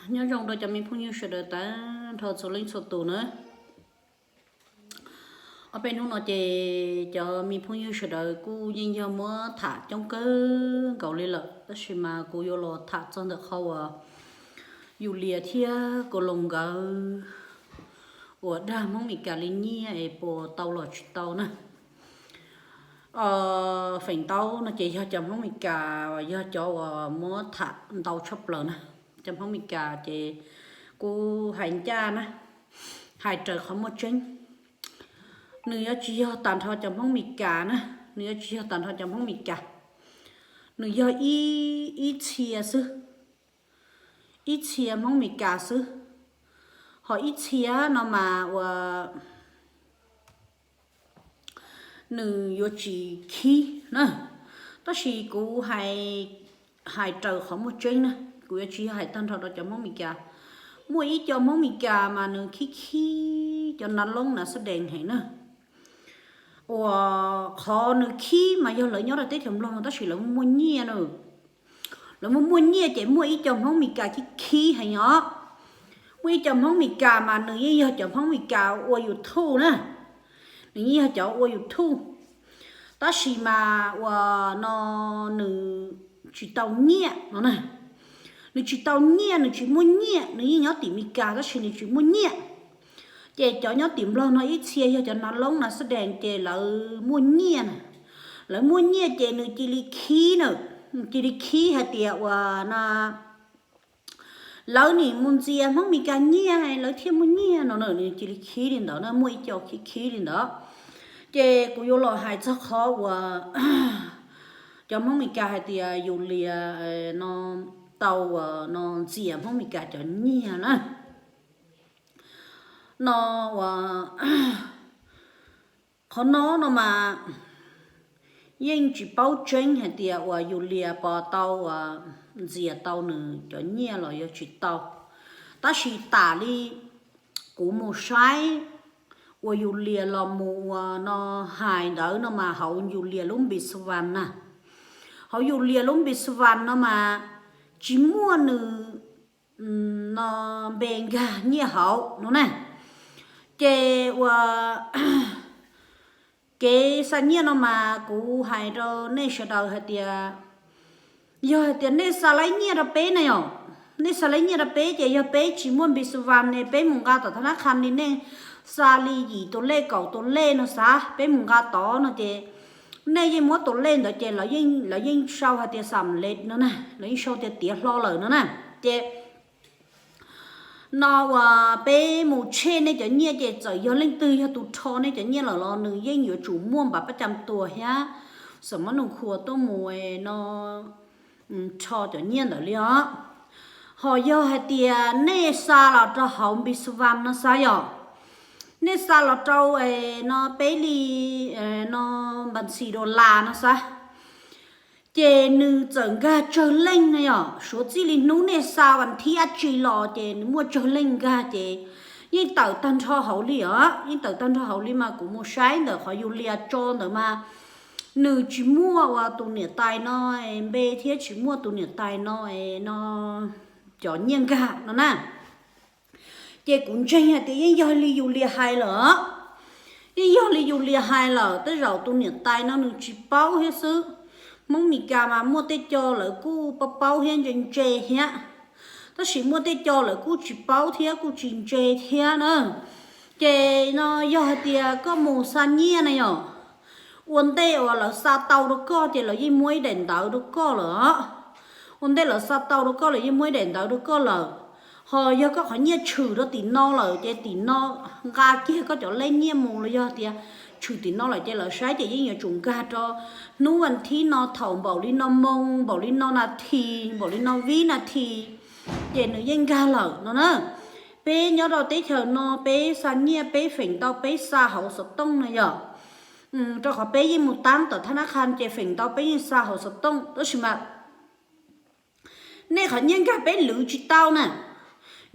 Nyob zoo rau cov me phooj ywg sawv daws tag nrho txhua leej txhua tus na. Ob peb hnub no ces cov me phooj ywg sawv daws kuj yeej yog muab tham coob kawg nkaus li lawm, tab sis mas kuv yuav los tham txog ntawm qhov uas Yulias thiab Koos Loos nkawd uas dag Hmoob Meskas li nyiaj es puas tau los tsis tau na. Feem ntau no ces yog cov Hmoob Meskas yog cov uas muab tham ntau tshaj plaws na. Cov Hmoob Meskas ces kuv hais ncaj na, hais raws qhov muaj tseeb, nws yuav tsis yog tag nrho cov Hmoob Meskas na, nws yuav tsis yog tag nrho cov Hmoob Meskas, nws yog ib, ib txhia xwb, ib txhia Hmoob Meskas xwb, ho ib txhia no mas ua nws yuav tsis khib na. Tab sis kuv hais raws qhov muaj tseeb na, kuv yuav tsis yog hais tag nrho rau cov Hmoob Meskas. Muaj ib co Hmoob Meskas mas nws khib khib cov nav loob nav xab dees heev na. Uas qhov nws khib mas yog lawv nyob rau teb chaws Nplog no tab sis lawv muaj muaj nyiaj na. Lawv muaj muaj nyiaj ces muaj ib co Hmoob Meskas khib khib heev os. Muaj ib co Hmoob Meskas mas nws yeej yog cov Hmoob Meskas ua YouTube na, nws yeej yog cov ua YouTube, tab sis mas ua no nws tsis tau nyiaj no na. Nws tsis tau nyiaj, nws tsis muaj nyiaj, nws yeej nyob tim Meskas tab sis nws tsis muaj nyiaj. Ces cov nyob tim Nplog no ib txhia yog cov nav loob nav xab dees ces lawv muaj nyiaj na. Lawv muaj nyiaj ces nws cia li khib na, cia li khib hais tias ua no lawv nim mus ntxias Hmoob Meskas nyiaj lawv thiaj muaj nyiaj no na, nws cia li khib li ntawd na, muaj ib co khib khib li ntawd. Ces kuv yuav los hais txog qhov uas cov Hmoob Meskas hais tias Yulias no tau ua no ntxias Hmoob Meskas cov nyiaj na. No ua qhov no no mas yeej tsis paub tseeb hais tias uas Yulias puas tau ua ntxias tau nws cov nyiaj los yog tsis tau. Tab sis tas li kuv mus saib uas Yulias los mus ua no hais ntawd no mas hauv Yulias lub npis xas vas na, hauv Yulias lub npis xas vas no mas tsis muaj nws no npe nkag nyiaj hauv no na. Ces ua kev xa nyiaj no mas kuv hais rau nej sawv daws hais tias yog hais tias nej xa laib nyiaj rau peb na yom, nej xa laib nyiaj rau peb ces yog peb tsis muaj npis xas vas ne peb mus nqa tom thab nab qha li nej xa li yim tus lej kaum tus lej no xav peb mus nqa tod no ces nej yeej muab tus lej ntawd ces lawv yeej sau hais tias xam lev no na, lawv yeej sau tias tiav hlo lawm no na. Ces no uas peb mus tshem nej cov nyiaj ces txawm yog leej twg yog tus rho nej cov nyiaj lawm los nws yeej yuav tsum muaj npav pab cam tuas thiab xam mab nus khuas tuaj mus no rho cov nyiaj ntawd li os. Ho yog hais tias nej xa los rau hauv npis xas vas no xav yom, nej xa los rau no peb li no npas xis dos las no xav, ces nws txawm nkag tsawg leej na yom, suav txij li hnub nej xa vas thib dab tsi los ces nws muaj tsawg leej nkag ces yeej tawm tag nrho hauv li os, yeej tawm tag nrho hauv li mas kuv mus saib ntawm qhov Yulias tso ntawd mas nws tsis muaj ua tus niam tais no npe thiab tsis muaj tus niam tais no no cov nyiaj nkag no na. Ces kuv ntseeg hais tias yeej yog li Yulias hais lawm, yeej yog li Yulias hais lawm, tej zaum tus niam tais no nws tsis paub thiab xwb. Hmoob Meskas mas muaj tej co lawv kuj paub paub thiab ntse ntse thiab, tab sis muaj tej co lawv kuj tsis paub thiab kuj tsis ntse thiab na. Ces no yog hais tias koj mus xa nyiaj na yom, ua ntej uas lawv xa tau rau koj ces lawv yeej muab ib daim ntawv rau koj lawm. Ua ntej lawv xa tau rau koj lawv yeej muab ib daim ntawv rau koj lawm. Ho yog koj qhov nyiaj tshwm rau tim no lawm ces tim no nqa kiag koj cov lej nyiaj mus los yog tias tshwm tim no lawm ces lawv saib ces yeej yuav tsum nkag rau hnub vas thib no thaum npaum li no moo, npaum li no nas this, npaum li no vib nas this, ces nws yeej nkag lawm no na. Peb nyob rau teb chaws no peb xa nyiaj peb feem ntau peb xa hauv xov tooj no yom. Rau qhov peb yeej mus tab tom thab nab qha ces feem ntau peb yeej xa hauv xov tooj tab sis mas nej qhov nyiaj nkag peb lwv tsis tau na.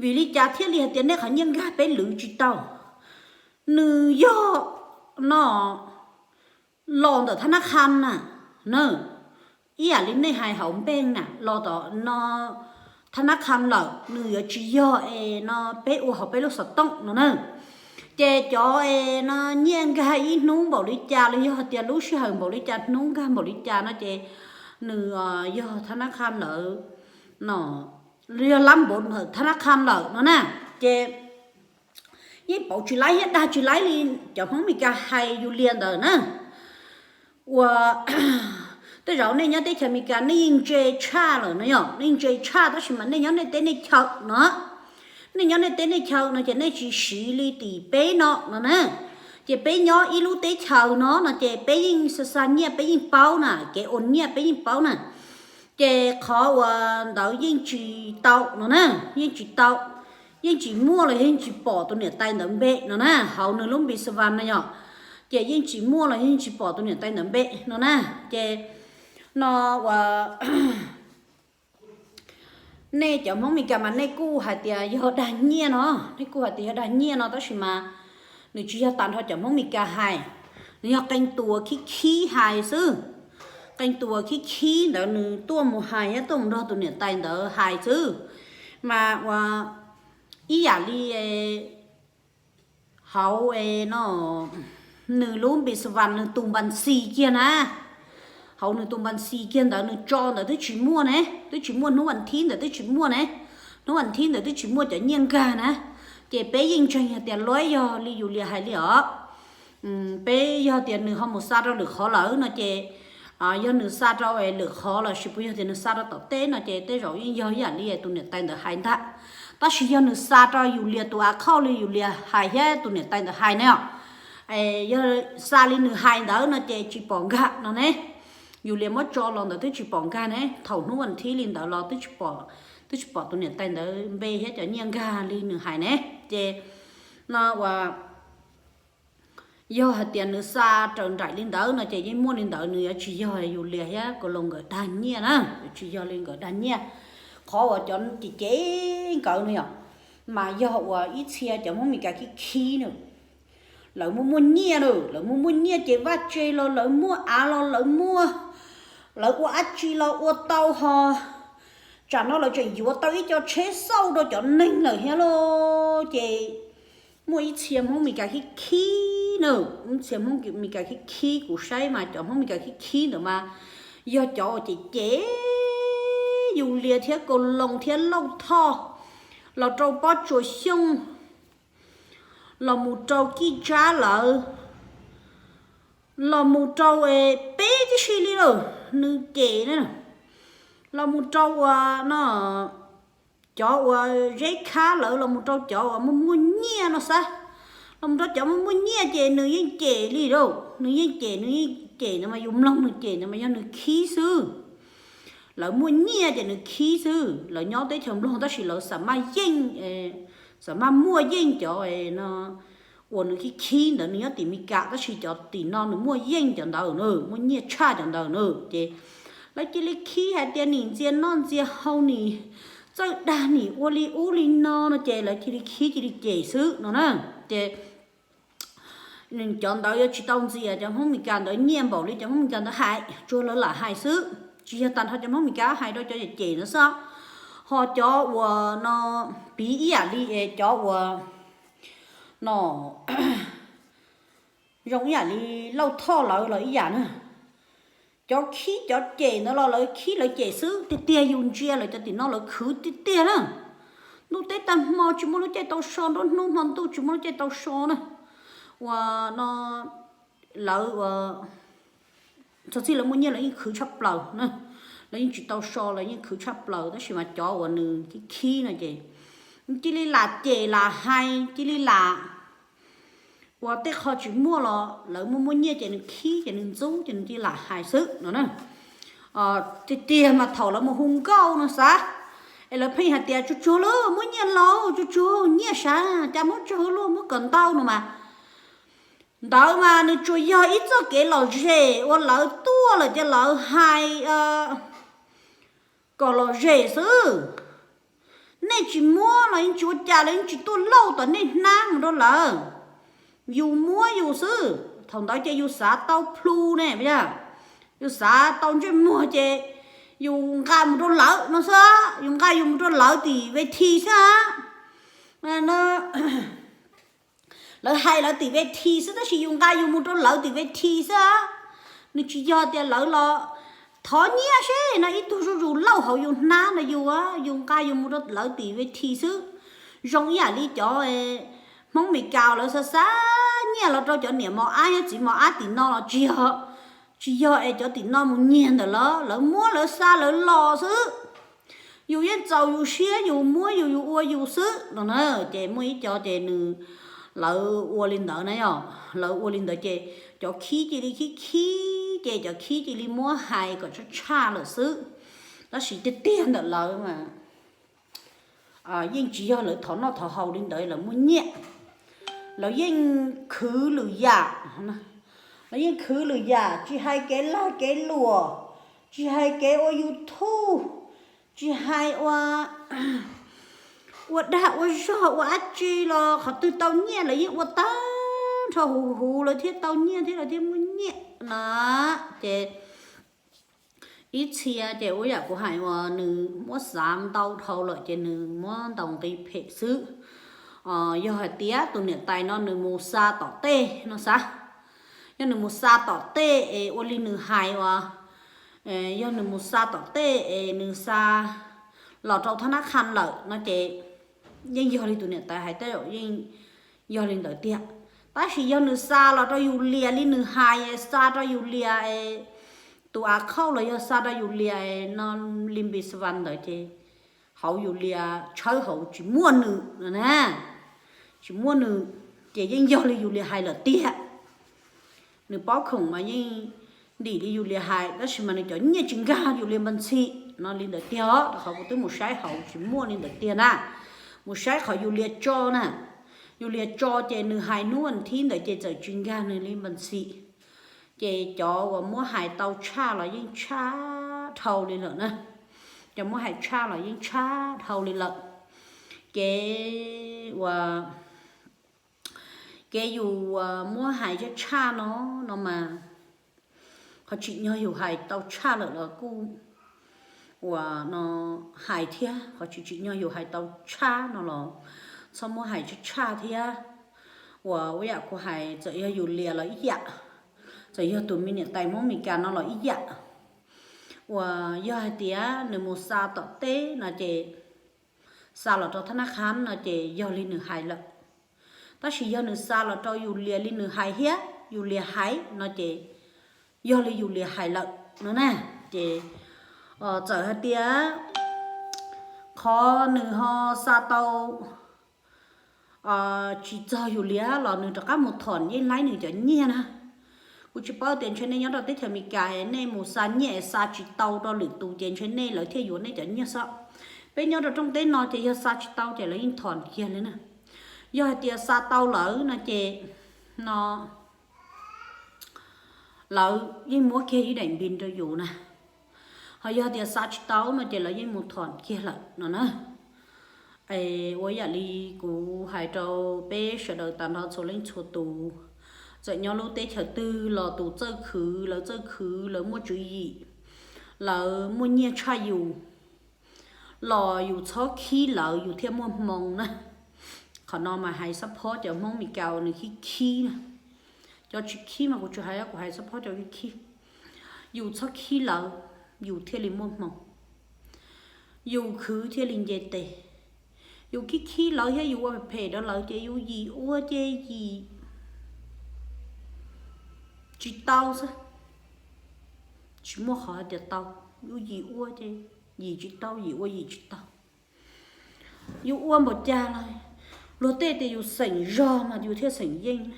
Vim li cas thiaj li hais tias nej qhov nyiaj nkag peb lwv tsis tau? Nws yog no los ntawm thab nab qha na, na, ib yam li nej hais hauv npeej na los tom no thab nab qha lawm, nws yuav tsis yog es no peb ua hauv peb lub xov tooj no na. Ces cov es no nyiaj nkag ib hnub npaum li cas los yog hais tias lub sij hawm npaum li cas, hnub nkag npaum li cas no ces nws yog thab nab qha lawm no, yog lab npaum thab nab qha lawm no na. Ces yeej pauv tsis laib thiab dag tsis laib li cov Hmoob Meskas hais yus lias ntawd na. Ua tej zaum nej nyob teb chaws Amelikas nej yeej ntse tshaj lawm no yom, nej yeej ntse tshaj tab sis mas nej nyob nej teb nej chaw no, nej nyob nej teb nej chaw no ces nej tsis siv li tim peb no no na. Ces peb nyob ib lub teb chaws no no ces peb yeej xa xa nyiaj peb yeej paub na, kev ua nyiaj peb yeej paub na. Ces qhov uas ntawd yeej tsis tau no na, yeej tsis tau, yeej tsis muaj los yeej tsis pom tus niam tais ntawd npe no na, hauv nws lub npis xas vas no yom. Ces yeej tsis muaj los yeej tsis pom tus niam tais ntawd npe no na. Ces no ua nej cov Hmoob Meskas mas nej kuj hais tias yog dag nyiaj no, nej kuj hais tias yog dag nyiaj no tab sis mas nws tsis yog tag nrho cov Hmoob Meskas hais, nws yog qee tus khib khib hais xwb. Qee tus khib khib ntawd nws tuaj mus hais thiab tuaj mus nrog tus niam tais ntawd hais xwb. Mas ua ib yam li hauv no nws lub npis xas vas nws tus npas xis kiag na, hauv nws tus npas xis kiag ntawd nws tso ntawd twb tsis muaj ne, twb tsis muaj hnub vas thib ntawd twb tsis muaj ne, hnub vas thib ntawd twb tsis muaj cov nyiaj nkag na. Ces peb yeej ntseeg hais tias luab yog li yus lias hais li os. Peb yog tias nws ho mus xa rau lwm qhov lawm no ces, yog nws xa rau lwm qhov los sis puas yog tias nws xa rau tom teb no ces tej zaum yeej yog ib yam li tus niam tais ntawd hais ntag. Tab sis yog nws xa rau yus lias tus a khauj li yus lias hais thiab tus niam tais ntawd hais ne os, yog xa li nws hais ntawd no ces tsis pom nkag no ne. Yus lias muab tso los ntawd twb tsis pom nkag ne, thaum hnub vas thib li ntawd los twb tsis pom, twb tsis pom tus niam tais ntawd npe thiab cov nyiaj nkag li nws hais ne. Ces no ua yog hais tias nws xa raws nraim li ntawd no ces yeej muaj li ntawd, nws yuav tsis yog yus lias thiab kaus loos nkawd dag nyiaj na, yuav tsis yog li nkawd dag nyiaj. Qhov uas cov ces ces nkawd no yom, mas yog uas ib txhia cov Hmoob Meskas khib khib na, lawv muaj muaj nyiaj na, lawv muaj muaj nyiaj ces vaj tse los lawv muaj av los lawv muaj, lawv ua dab tsi los ua tau ho. Tsam no lawv tseem yuav tau ib co tsheb xauj rau cov neeg lawm thiab lauj. Ces muaj ib txhia Hmoob Meskas khib khib na, ib txhia Hmoob Meskas khib khib, kuv saib mas cov Hmoob Meskas khib khib ntawd mas yog cov uas ces ces yus lias thiab kaus loos thiab Lauj Thoj los rau Pob Tsuas Xyooj, los mus rau Kij Tsab lawv, los mus rau peb tib si li lawm nws cem na, los mus rau uas no cov uas Zeb Khab lawv, los mus rau cov uas muaj muaj nyiaj no xav, los mus rau cov muaj muaj nyiaj ces nws yeej cem li lauj, nws yeej cem, nws yeej cem no mas yus mloog nws cem no mas yog nws khib xwb. Lawv muaj nyiaj ces nws khib xwb. Lawv nyob teb chaws Nplog tab sis lawv xam maj yeej, xam maj muaj yeej cov no uas nws khib khib ntawd nws nyob tim Meskas tab sis cov tim no nws muaj yeej cov ntawd na, muaj nyiaj tshaj cov ntawd na. Ces lawv cia li khib hais tias nim ntxias noj ntxias haus, nim txawj dag, nim ua li ub li no no ces lawv cia li khib cia li cem xwb no na. Ces cov ntawd yuav tsis tau ntxias cov Hmoob Meskas ntawd nyiaj npaum li cov Hmoob Meskas ntawd hais, tsuas lawv lam hais xwb, tsis yog tag nrho cov Hmoob Meskas hais rau cov cem cem ntawd xwb. Ho cov uas no piv ib yam li cov uas no zoo ib yam li Lauj Thoj lawv los ib yam na. Cov khib cov cem ntawd los lawv khib lawv cem xwb, tiag tiag yus ntsia lawv cov tim no lawv khwv tiag tiag na. Ntuj teb tag hmo tsis muaj lub caij tau so, nruab hnub hmo ntuj tsis muaj lub caij tau so na. Uas no lawv ua txog txij lawv muaj nyiaj lawv yeej khwv tshaj plaws na, lawv yeej tsis tau so lawv yeej khwv tshaj plaws, tab sis mas cov uas nws khib khib no ces cia li lam cem lam hais, cia li lam ua tej qho tsis muaj los lawv muaj muaj nyiaj ces nws khib ces nws ntxub ces nws cia li lam hais xwb no na. Tiag tiag mas thaum lawv mus hu nkauj no xav, es lawv pheej hais tias tsuag tsuag lauj, muab nyiaj lauj, tsuag tsuag nyiaj sav, cas muab tsuag lauj, muab kom ntau no mas, ntawd mas nws tsuas yog ib txoj kev lom zem uas lawv tuaj lawm ces lawv hais kom lom zem xwb. Nej tsis muab los yeej tsis ua cas, lawv yeej tsis tuaj lauj tom nej hnab mus rau lawv. Yus muab yus xwb, thaum ntawd ces yus xav tau plhu ne, yus xav tau ntsej muag ces yus nqa mus rau lawv no xwb, yus nqa yus mus rau lawv tim ve thi xwb. Lawv hais lawv tim ve thi xwb tab sis yus nqa yus mus rau lawv tim ve thi xwb. Nws tsis yog tias lawv los thov nyiaj seb no ib tug zuj zus lauj hauv yus hnab no yus, yus nqa yus mus rau lawv tim ve thi xwb. Zoo ib yam li cov Hmoob Meskas lawv xa xa nyiaj los rau cov niam mos ab thiab txiv mos ab tim no los tsis yog, tsis yog es cov tim no mus nyiag ntawm lawv, lawv muab lawv xa lawv los xwb. Yus yeej txaus yus siab yus muab yus yus ua yus xwb no na. Ces muaj ib co ces nws, lawv ua li ntawd na yom, lawv ua li ntawd ces cov khib cia li khib khib ces cov khib cia li muab hais kom tshaj tshaj lawm xwb. Tab sis tiag tiag ntawm lawv mas yeej tsis yog lawv thov noj thov haus li ntawd, lawv muaj nyiaj. Lawv yeej khwv lwm yam, lawv yeej khwv lwm yam, tsis hais kev lag kev luam, tsis hais kev ua YouTube, tsis hais ua, ua dag ua zog ua dab tsi los qhov twg tau nyiaj lawv yeej ua tag nrho huv huv lawv thiaj tau nyiaj thiab lawv thiaj muaj nyiaj na. Ces ib txhia ces ua yam kuv hais uas nws muab xav ntau dhau lawm ces nws muab ntaus nqi phem xwb. Yog hais tias tus niam tais no nws mus xa tom tej no xav, yog nws mus xa tom tej es ua li nws hais uas, yog nws mus xa tom tej es nws xa los rau thab nab qha lawm no ces yeej yog li tus niam tais hais tej zaum yeej yog li ntawd tiag. Tab sis yog nws xa los rau yus lias li nws hais, xa rau yus lias tus av qhauj los yog xa rau yus lias no li npis xas vas ntawd ces hauv yus lias tshawb hauv tsis muaj nws no na, tsis muaj nws, ces yeej yog li yus lias hais lawm tiag. Nws paub khoom mas yeej ntim li yus lias hais tab sis mas nws cov nyiaj tsis nkag yus lias npas ntxhi no li ntawd tiag os. Rau qhov kuv twb mus saib hauv tsis muaj li ntawd tiag na. Mus saib qhov yus lias tso na, yus lias tso ces nws hais hnub thib ntawd ces txawm tsis nkag nws li npas ntxhi. Ces cov uas muab hais tau tshaj los yeej tshaj dhau li lawm na. Cov muab hais tshaj los yeej tshaj dhau li lawm. Kev uas, kev yus uas muab hais tshaj tshaj no, no mas qhov tsim nyog yus hais tau tshaj lawm los kuj uas no hais thiab, qhov tsis tsim nyog yus hais tau tshaj no los txhob muab hais tshaj tshaj thiab. Uas ua yam kuv hais txawm yog yus lias los ib yam, txawm yog tus me niam tais Hmoob Mes Kas no los ib yam. Uas yog hais tias nws mus xa tom teb no ces xa los rau thab nab qhab no ces yog li nws hais lawm. Tab sis yog nws xa los rau yus lias li nws hais thiab yus lias hais no ces yog li yus lias hais lawm no na. Ces txawm hais tias qhov nws ho xa tau tsis txog yus lias los nws rov qab mus thom yeej laib nws cov nyiaj na. Kuv tsis paub tias ntshe nej nyob rau teb chaws Amelikas nej mus xa nyiaj es xa tsis tau rau lwm tus ces ntshe nej lawv thiaj yuav nej cov nyiaj xwb. Peb nyob rau rooj teb no ces yog xa tsis tau ces lawv yeej thom kiag li na. Yog hais tias xa tau lawm no ces no lawv yeej muab kiag ib daim npis rau yus na. Ho yog tias xa tsis tau no ces lawv yeej mus thom kiag lawm no na. Es ua yam li kuv hais rau peb sawv daws tag nrho txhua leej txhua tus, txawm nyob lub teb chaws twg los tus txawj khwv lawv txawj khwv, lawv muaj tswv yim, lawv muaj nyiaj tshaj yus los yus txhob khib lawv yus thiaj muaj hmoo na. Qhov no mas hais xab phob cov Hmoob Mes Kas uas nws khib khib na. Cov tsis khib mas kuv tsis hais, kuv hais xab phob cov khib khib. Yus txhob khib lawv, yus thiaj li muaj hmoo, yus khwv thiaj li nce tes. Yus khib khib lawv thiab yus ua phem phem rau lawv ces yus yim ua ces yim tsis tau xwb. Tsis muaj qhov hais tias tau, yus yim ua ces yim tsis tau, yim ua yim tsis tau. Yus ua npaum cas los luag tej tias yus xeem zog mas yus thiaj xeem yeej na.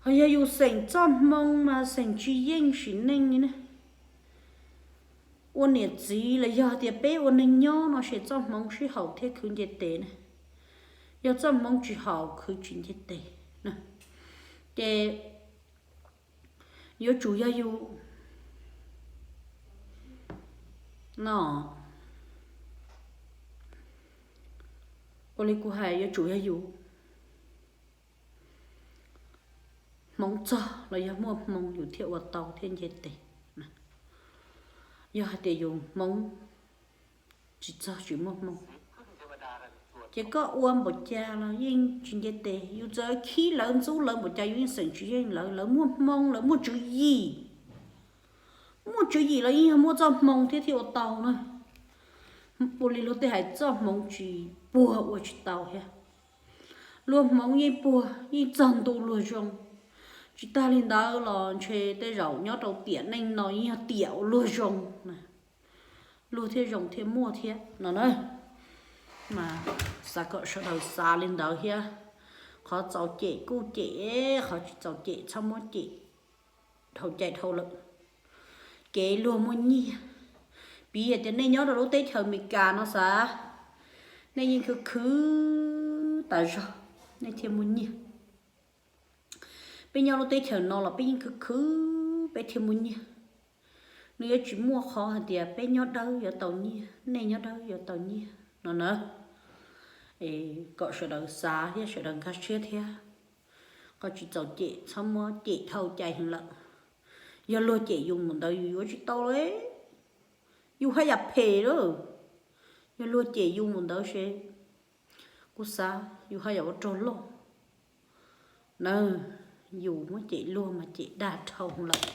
Ho yog yus xeem txoj hmoo mas xeem tsis yeej sim neej li na. Ua niam txiv los yog tias peb ua neeg nyob no ces txoj hmoov sib haum thiaj khwv nce tes na. Yog txoj hmoov tsis haum khwv tsis nce tes na. Ces yuav tsum yog yus, no, ua li kuv hais yuav tsum yog yus hmoov txog los yog muaj hmoo yus thiaj ua tau thiaj nce tes. Yog hais tias yus hmoov tsis txog tsis muaj hmoo, ces koj ua npaum cas los yeej tsis nce tes. Yus txawm khib lawv ntxub lawv npaum cas yus yeej xeem tsis yeej lawv. Lawv muaj hmoo, lawv muaj tswv yim. Muaj tswv yim los yeej yog muaj txoj hmoo thiab thiaj ua tau na. Ua li luag tej hais txoj hmoov tsis puag ua tsis tau thiab. Luag hmoov yeej puag yeej txog ntu luag zoo. Tsis tag li ntawd los ntshe tej zaum nyob rau tiam neej no yeej yog tiam ua luag zoo, luag thiaj zoo thiaj muaj thiab no na. Mas xav kom sawv daws xav li ntawd thiab. Qhov txaus cem kuj cem, qhov tsis txaus cem txhob muab cem dhau cai dhau lawm. Kev luag muaj nyiaj. Piv yam tias nej nyob rau lub teb chaws Amelikas no xav, nej yeej khwv khwv tas zog nej thiaj muaj nyiaj. Peb nyob lub teb chaws no los peb yeej khwv khwv peb thiaj muaj nyiaj. Nws yuav tsis muaj qhov hais tias peb nyob dawb yuav tau nyiaj, nej nyob dawb yuav tau nyiaj no na. Kom sawv daws xav thiab sawv daws nkag siab thiab. Qhov tsis txaus cem txhob muab cem dhau cai heev lawm. Yog luag cem yus mus ntawd yus yuav tsis tau li. Yus haj yam phem lawm. Yog luag cem yus mus ntawd ces kuv xav yus haj yam ua rog loj na. Yus muab cem luag mas cem dag dhau lawm,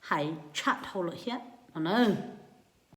hais tshaj dhau lawm thiab no na.